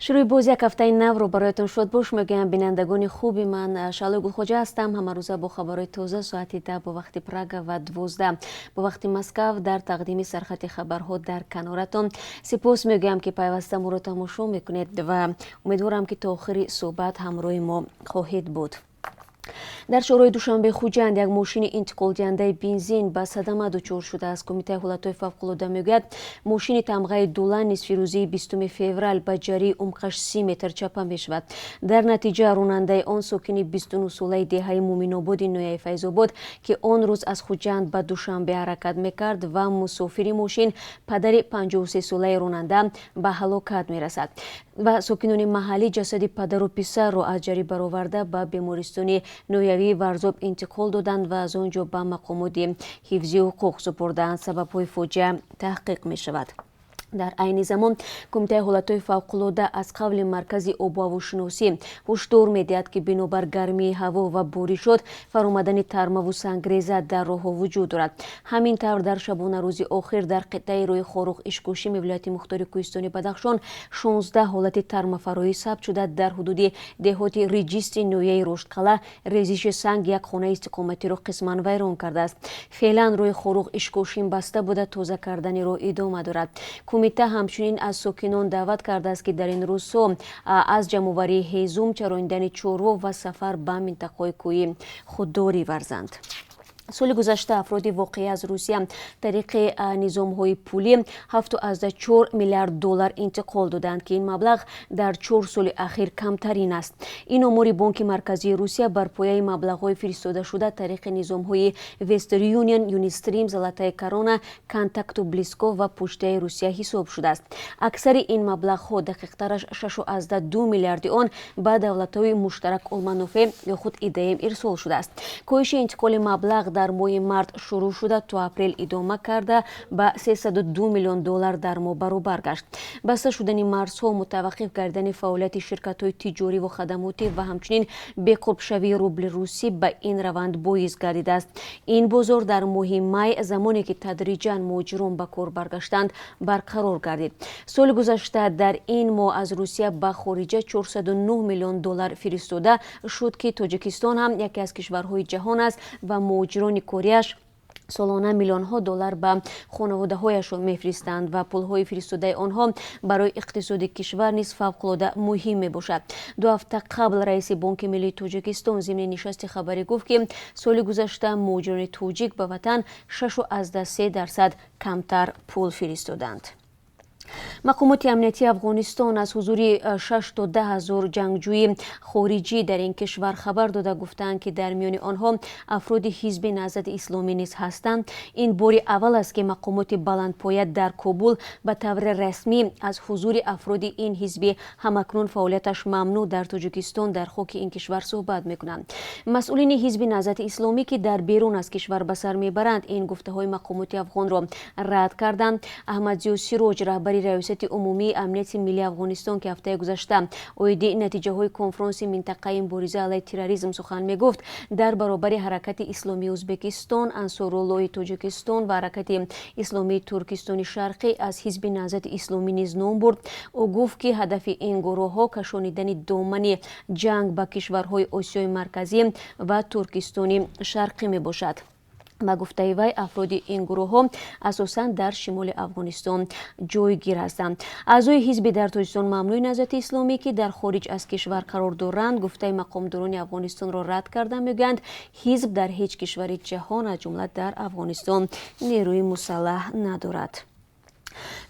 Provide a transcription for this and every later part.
Шурӯи боз як ҳафтаи навро бароятон шодбош мегӯям, бинандагони хуби ман. Шаълои Гулхоҷа ҳастам. Ҳамарӯза бо хабарҳои тоза соати 10 бо вақти Прага ва 12 бо вақти Москав дар тақдими сархати хабарҳо дар каноратон. Сипос мегӯям, ки пайваста моро тамошо мекунед, ва умедворам, ки то охири суҳбат ҳамроҳи мо хоҳед буд. Дар шоҳроҳи Душанбе Хуҷанд як мошини интиқолдиҳандаи бензин ба садама дучор шудааст. Кумитаи ҳолатҳои фавқулода мегӯяд, мошини тамғаи Дулан нисфирӯзии 20 феврал ба ҷарии умқаш 30 метр чапа мешавад. Дар натиҷа ронандаи он, сокини 29-солаи деҳаи Муминободи ноҳияи Файзобод, ки он рӯз аз Хуҷанд ба Душанбе ҳаракат мекард, ва мусофири мошин, падари 53-солаи ронанда, ба ҳалокат мерасад. Ва сокинони маҳаллӣ ҷасади падару писарро аз ҷарӣ бароварда, ба бемористони ноҳиявии Варзоб интиқол доданд ва аз он ҷо ба мақомоти ҳифзи ҳуқуқ супурдаанд. Сабабҳои фоҷиа таҳқиқ мешавад. Дар айни замон Кумитаи ҳолатҳои фавқулода аз қавли Маркази обу ҳавошиносӣ ҳушдор медиҳад, ки бинобар гармии ҳаво ва боришот фаромадани тармаву сангреза дар роҳҳо вуҷуд дорад. Ҳамин тавр, дар шабонарӯзи охир дар қитъаи роҳи Хоруғ Ишкошими вилояти мухтори кӯҳистони Бадахшон 16 ҳолати тармафароӣ сабт шуда, дар ҳудуди деҳоти Реҷисти ноҳияи Рушдқалъа резиши санг як хонаи истиқоматиро қисман вайрон кардааст. Феълан роҳи Хоруғ Ишкошим баста буда, тоза кардани роҳ идома дорад. Кумита ҳамчунин аз сокинон даъват кардааст, ки дар ин рӯзҳо аз ҷамъоварии ҳезум, чаронидани чорво ва сафар ба минтақаҳои кӯҳӣ худдорӣ варзанд. Соли гузашта афроди воқеӣ аз Русия тариқи низомҳои пулӣ 7,4 миллиард доллар интиқол доданд, ки ин маблағ дар 4 соли ахир камтарин аст. Ин омори Бонки Марказии Русия бар пояи маблағҳои фиристодашуда тариқи низомҳои Вестерн Юнион, Юнистрим, Золотая Корона, Контакту Близко ва Почтаи Русия ҳисоб шудааст. Аксари ин маблағҳо, дақиқтараш 6,2 миллиарди он, ба давлатҳои муштарак улманофеъ ё худ ИДМ ирсол шудааст. Коҳиши интиқоли маблағ дар моҳи март шурӯъ шуда, то апрел идома карда, ба 302 миллион доллар дар моҳ баробар гашт. Баста шудани марзҳо, мутаваққиф гардидани фаъолияти ширкатҳои тиҷориву хадамотӣ ва ҳамчунин беқурбшавии рубли русӣ ба ин раванд боис гардидааст. Ин бозор дар моҳи май, замоне ки тадриҷан муҳоҷирон ба кор баргаштанд, барқарор гардид. Соли гузашта дар ин моҳ аз Русия ба хориҷа 409 миллион доллар фиристода шуд, ки Тоҷикистон ҳам яке аз кишварҳои ҷаҳон аст ва муҳоҷирони кориаш солона миллионҳо доллар ба хонаводаҳояшон мефиристанд ва пулҳои фиристодаи онҳо барои иқтисоди кишвар низ фавқулода муҳим мебошад. 2 ҳафта қабл раиси Бонки Миллии Тоҷикистон зимни нишасти хабарӣ гуфт, ки соли гузашта муҳоҷирони тоҷик ба ватан 6,3% камтар пул фиристоданд. Мақомоти амниятии Афғонистон аз ҳузури 6 то 10 ҳазор ҷангҷӯи хориҷӣ дар ин кишвар хабар дода, гуфтаанд, ки дар миёни онҳо афроди Ҳизби Наҳзати Исломӣ низ ҳастанд. Ин бори аввал аст, ки мақомоти баландпоя дар Кобул ба таври расмӣ аз ҳузури афроди ин ҳизби ҳамакнун фаъолияташ мамнӯъ дар Тоҷикистон дар хоки ин кишвар суҳбат мекунанд. Масъулини Ҳизби Наҳзати Исломӣ, ки дар берун аз кишвар ба сар мебаранд, ин гуфтаҳои мақомоти афғонро рад карданд. Аҳмадзиё Сироҷ, раҳбари Раёсати умумии амнияти миллии Афғонистон, ки ҳафтаи гузашта оиди натиҷаҳои конфронси минтақаи мубориза алайҳи терроризм сухан мегуфт, дар баробари Ҳаракати Исломии Ӯзбекистон, Ансоруллоҳи Тоҷикистон ва Ҳаракати Исломии Туркистони Шарқӣ аз Ҳизби Наҳзати Исломӣ низ ном бурд. Ӯ гуфт, ки ҳадафи ин гурӯҳҳо кашонидани домани ҷанг ба кишварҳои Осиёи Марказӣ ва Туркистони Шарқӣ мебошад. Ба гуфтаи вай, афроди ин гурӯҳҳо асосан дар шимоли Афғонистон ҷойгир ҳастанд. Аъзои ҳизби дар Тоҷикистон мамнӯи Наҳзати Исломӣ, ки дар хориҷ аз кишвар қарор доранд, гуфтаи мақомдорони Афғонистонро рад карда, мегӯянд, ҳизб дар ҳеҷ кишвари ҷаҳон, аз ҷумла дар Афғонистон, нерӯи мусаллаҳ надорад.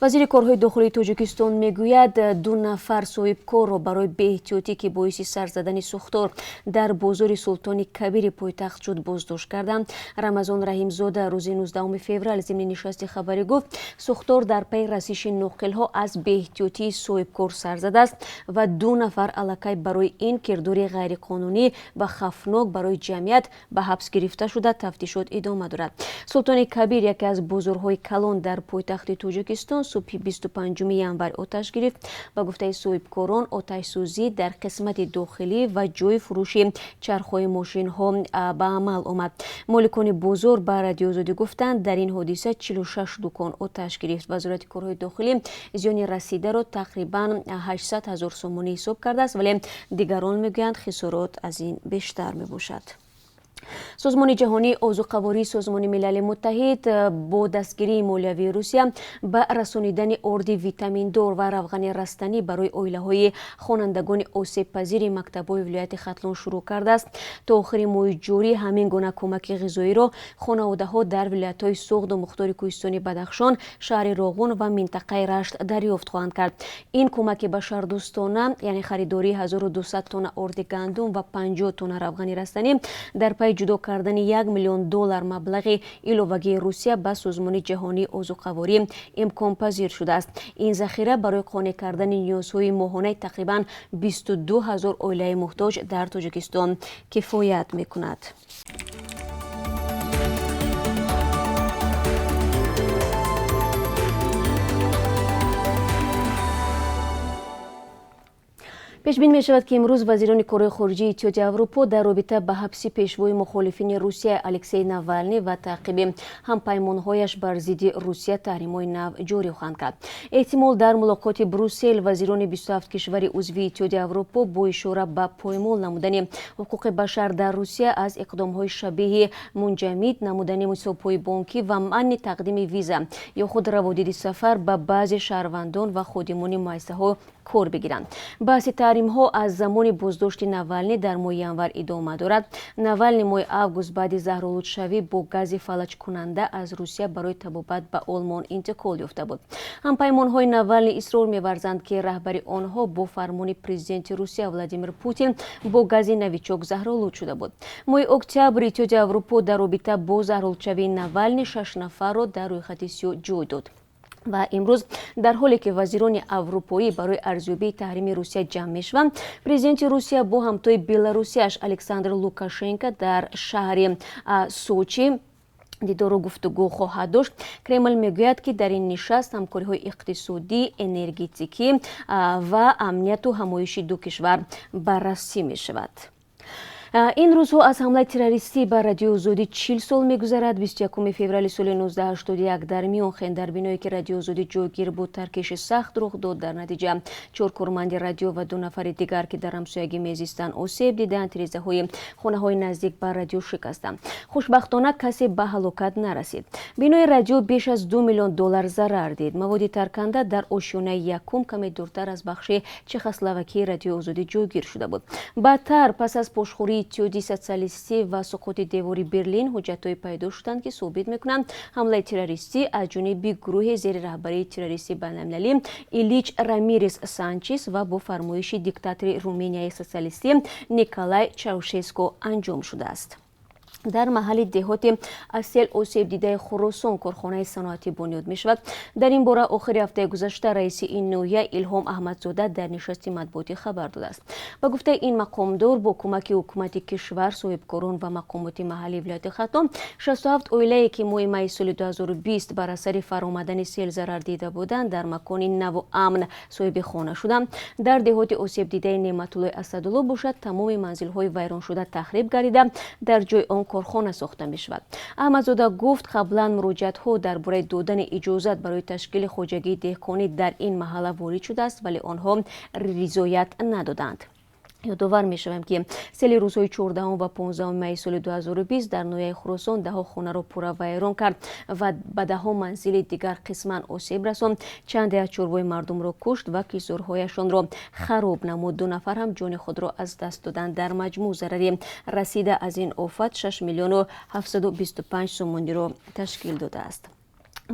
Вазири корҳои дохилии Тоҷикистон мегӯяд, ду нафар соҳибкорро барои беэҳтиётӣ, ки боиси сар задани сӯхтор дар бозори Султони Кабири пойтахт шуд, боздошт карданд. Рамазон Раҳимзода рӯзи 19 феврал зимни нишасти хабарӣ гуфт, сӯхтор дар пайи расиши ноқилҳо аз беэҳтиётии соҳибкор сар задааст ва ду нафар аллакай барои ин кирдори ғайриқонунӣ ва хавфнок барои ҷамъият ба ҳабс гирифта шуда, тафтишот идома дорад. Султони Кабир яке аз бозорҳои калон дар пойтахти Тоҷикистон. Тоҷикистон субҳи 25 январ оташ гирифт. Ба гуфтаи соҳибкорон, оташсӯзӣ дар қисмати дохилӣ ва ҷойи фурӯши чархҳои мошинҳо ба амал омад. Моликони бозор ба Радиои Озодӣ гуфтанд, дар ин ҳодиса 46 дукон оташ гирифт. Вазорати корҳои дохилӣ зиёни расидаро тақрибан 800 ҳазор сомонӣ ҳисоб кардааст, вале дигарон мегӯянд, хисорот аз ин бештар мебошад. Созмони ҷаҳонии озуқавории Созмони Милали Муттаҳид бо дастгирии молиявии Русия ба расонидани орди витаминдор ва равғани растанӣ барои оилаҳои хонандагони осебпазири мактабҳои вилояти Хатлон шурӯъ кардааст. То охири моҳи ҷорӣ ҳамин гуна кӯмаки ғизоиро хонаводаҳо дар вилоятҳои Суғду мухтори кӯҳистони Бадахшон, шаҳри Роғун ва минтақаи Рашт дарёфт хоҳанд кард. Ин кӯмаки башардӯстона, яъне харидории 1200 тонна орди гандум ва 50 тонна равғани растанӣ, дар пайи ҷудо кардани 1 миллион доллар маблағи иловагии Русия ба Созмони ҷаҳонии озуқаворӣ имконпазир шудааст. Ин захира барои қонеъ кардани ниёзҳои моҳонаи тақрибан 22 ҳазор оилаи муҳтоҷ дар Тоҷикистон кифоят мекунад. Пешбин мешавад, ки имрӯз вазирони корҳои хориҷии Иттиҳоди Аврупо дар робита ба ҳабси пешвои мухолифини Русия Алексей Навални ва таъқиби ҳампаймонҳояш бар зидди Русия таҳримҳои нав ҷорӣ хоҳанд кард. Эҳтимол, дар мулоқоти Брюссел вазирони 27 кишвари узви Иттиҳоди Аврупо бо ишора ба поймол намудани ҳуқуқи башар дар Русия аз иқдомҳои шабеҳи мунҷамид намудани ҳисобҳои бонкӣ ва манъи тақдими виза ё худ раводиди сафар ба баъзе шаҳрвандон ва ходимони муассисаҳо кор бигиранд. Баҳси таҳримҳо аз замони боздошти Навални дар моҳи январ идома дорад. Навални моҳи август баъди заҳролудшавӣ бо гази фалаҷкунанда аз Русия барои табобат ба Олмон интиқол ёфта буд. Ҳампаймонҳои Навални исрор меварзанд, ки раҳбари онҳо бо фармони президенти Русия Владимир Путин бо гази Новичок заҳролуд шуда буд. Моҳи октябр Иттиҳоди Аврупо дар робита бо заҳролудшавии Навални 6 нафарро дар рӯйхати сиёҳ ҷой дод. Ва имрӯз, дар ҳоле ки вазирони аврупоӣ барои арзёбии таҳрими Русия ҷамъ мешаванд, президенти Русия бо ҳамтои беларусияш Александр Лукашенко дар шаҳри Сочи дидору гуфтугӯ хоҳад дошт. Кремл мегӯяд, ки дар ин нишаст ҳамкориҳои иқтисодӣ, энергетикӣ ва амнияту ҳамоиши ду кишвар баррасӣ мешавад. Ин рӯзҳо аз ҳамлаи террористӣ ба Радиои Озодӣ 40 сол мегузарад. 21 феврали соли 1981 дар Мюнхен, дар биное ки Радиои Озодӣ ҷойгир буд, таркиши сахт рух дод. Дар натиҷа чор корманди радио ва ду нафари дигар, ки дар ҳамсоягӣ мезистанд, осеб диданд. Тирезаҳои хонаҳои наздик ба радио шикастанд. Хушбахтона, касе ба ҳалокат нарасид. Бинои радио беш аз 2 миллион доллар зарар дид. Маводи тарканда дар ошёнаи якум, каме дуртар аз бахши Чехословакии Радиои Озодӣ ҷойгир шуда буд. Баъдтар, пас аз пошхӯрии Иттиҳоди социалистӣ ва суқути девори Берлин, ҳуҷҷатҳое пайдо шуданд, ки собит мекунанд, ҳамлаи террористӣ аз ҷониби гурӯҳе зери раҳбарии террористи байналмилалӣ Илич Рамирес Санчес ва бо фармоиши диктатори Руминияи социалистӣ Николай Чаушеско анҷом шудааст. Дар маҳалли деҳоти аз сел осебдидаи Хуросон корхонаи саноатӣ бунёд мешавад. Дар ин бора охири ҳафтаи гузашта раиси ин ноҳия Илҳом Аҳмадзода дар нишасти матбуотӣ хабар додааст. Ба гуфтаи ин мақомдор, бо кӯмаки ҳукумати кишвар, соҳибкорон ва мақомоти маҳаллии вилояти Хатлон 67 оилае, ки моҳи майи соли 2020 бар асари фаромадани сел зарар дида буданд, дар макони наву амн соҳиби хона шуданд. Дар деҳоти осебдидаи Неъматуллои Асадулло бошад, тамоми манзилҳои вайроншуда тахриб гардида, дар ҷои он корхона сохта мешавад. Аҳмадзода гуфт, қаблан муроҷиатҳо дар бораи додани иҷозат барои ташкили хоҷагии деҳқонӣ дар ин маҳалла ворид шудааст, вале онҳо ризоят надоданд. Ёдовар мешавем, ки сели рӯзҳои 14 ва 15 майи соли 2020 дар ноҳияи Хуросон даҳо хонаро пурра вайрон кард ва ба даҳо манзили дигар қисман осеб расонд, чанде аз чорвои мардумро кушт ва кишзорҳояшонро хароб намуд. Ду нафар ҳам ҷони худро аз даст доданд. Дар маҷмӯъ зарари расида аз ин офат 6 миллиону 725 сомониро ташкил додааст.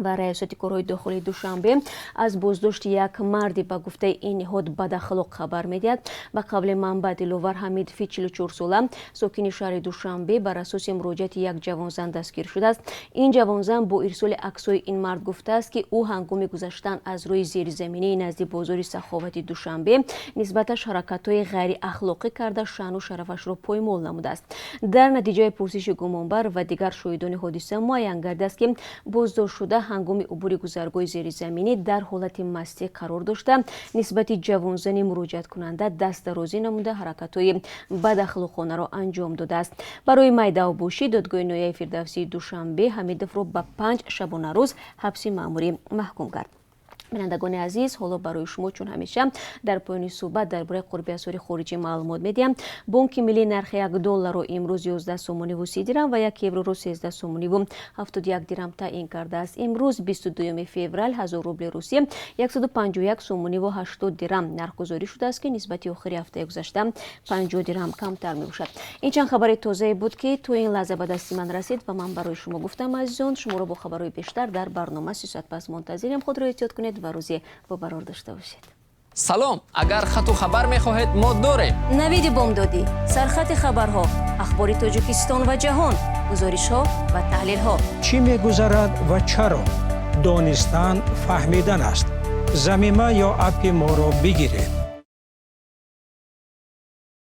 Ва раёсати корҳои дохилии Душанбе аз боздошти як марди ба гуфтаи ин ниҳод бадахлоқ хабар медиҳад. Ба қавли манбаъ, Диловар Ҳамидови 44сола, сокини шаҳри Душанбе, бар асоси муроҷиати як ҷавонзан дастгир шудааст. Ин ҷавонзан бо ирсоли аксҳои ин мард гуфтааст, ки ӯ ҳангоми гузаштан аз рӯи зеризаминии назди бозори Саховати Душанбе нисбаташ ҳаракатҳои ғайриахлоқӣ карда, шаъну шарафашро поймол намудааст. Дар натиҷаи пурсиши гумонбар ва дигар шоҳидони ҳодиса муайян гардидааст, ки боздоштшуда Ҳангоми убури гузаргоҳи зеризаминӣ дар ҳолати мастӣ қарор дошта, нисбати ҷавонзани муроҷиаткунанда дастдарозӣ намуда, ҳаракатҳои бадахлоқонаро анҷом додааст. Барои майдаобошӣ додгоҳи ноҳияи Фирдавсии Душанбе Ҳамидовро ба 5 шабонарӯз ҳабси маъмурӣ маҳкум кард. Бинандагони азиз, ҳоло барои шумо, чун ҳамеша, дар поёни суҳбат дар бораи қурби асъори хориҷӣ маълумот медиҳам. Бонки Миллӣ нархи 1 долларро имрӯз 11 сомониву 30 дирам ва 1 евроро 13 сомониву 71 дирам таъин кардааст. Имрӯз, 22 феврал, 1000 рубли Русия 151 сомониву 80 дирам нархгузорӣ шудааст, ки нисбати охири ҳафтаи гузашта 50 дирам камтар мебошад. Ин чанд хабари тозае буд, ки то ин лаҳза ба дасти ман расид ва ман барои шумо гуфтам. Азизон, шуморо бо хабарҳои бештар дар барнома 30 соат пас мунтазирем. Худро эҳтиёт кунед ва рӯзе бобарор дошта бошед. Салом! Агар хату хабар мехоҳед, мо дорем. Навиди бомдодӣ, сархати хабарҳо, ахбори Тоҷикистон ва ҷаҳон, гузоришҳо ва таҳлилҳо. Чӣ мегузарад ва чаро? Донистан фаҳмидан аст. Замима ё аппи моро бигиред.